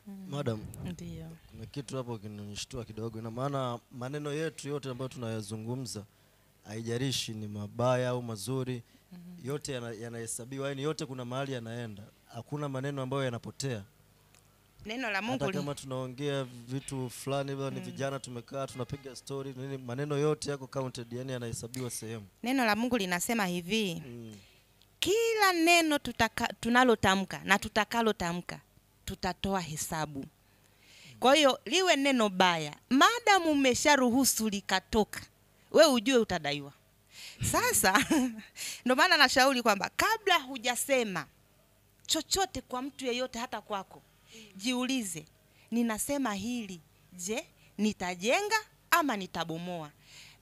Madam, Ndio. kuna kitu hapo kinanishtua kidogo. Ina maana maneno yetu yote ambayo tunayazungumza, haijalishi ni mabaya au mazuri, yote yanahesabiwa, yani yote kuna mahali yanaenda. Hakuna maneno ambayo yanapotea. Neno la Mungu Hata kama tunaongea vitu fulani ni vijana tumekaa tunapiga story nini, maneno yote yako counted, yani yanahesabiwa sehemu. Neno la Mungu linasema hivi. Kila neno tunalotamka na tutakalotamka tutatoa hesabu. Kwa hiyo liwe neno baya, maadamu umesharuhusu likatoka, we ujue utadaiwa. Sasa ndio maana nashauri kwamba kabla hujasema chochote kwa mtu yeyote, hata kwako, jiulize, ninasema hili, je, nitajenga ama nitabomoa?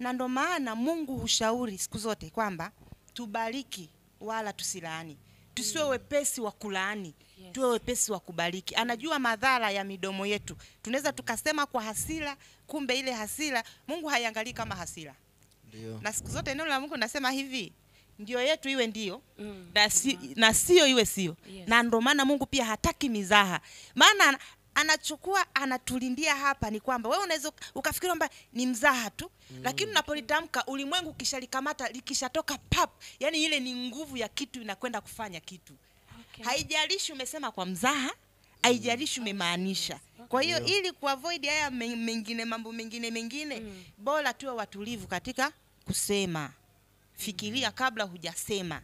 Na ndio maana Mungu hushauri siku zote kwamba tubariki wala tusilaani. Tusiwe wepesi wa kulaani, tuwe wepesi wa kubariki. Anajua madhara ya midomo yetu. Tunaweza tukasema kwa hasira, kumbe ile hasira Mungu haiangalii kama hasira. Ndio. Na siku zote neno la Mungu nasema hivi, ndio yetu iwe ndio, na sio iwe sio. Na ndio maana Mungu pia hataki mizaha. Maana anachukua, anatulindia hapa ni kwamba wewe unaweza ukafikiri kwamba ni mzaha tu, lakini unapolitamka ulimwengu kishalikamata, likishatoka pap, yani ile ni nguvu ya kitu inakwenda kufanya kitu. Haijalishi umesema kwa mzaha, haijalishi umemaanisha. Kwa hiyo ili kuavoid haya mengine, mambo mengine mengine, bora tuwe watulivu katika kusema. Fikiria kabla hujasema.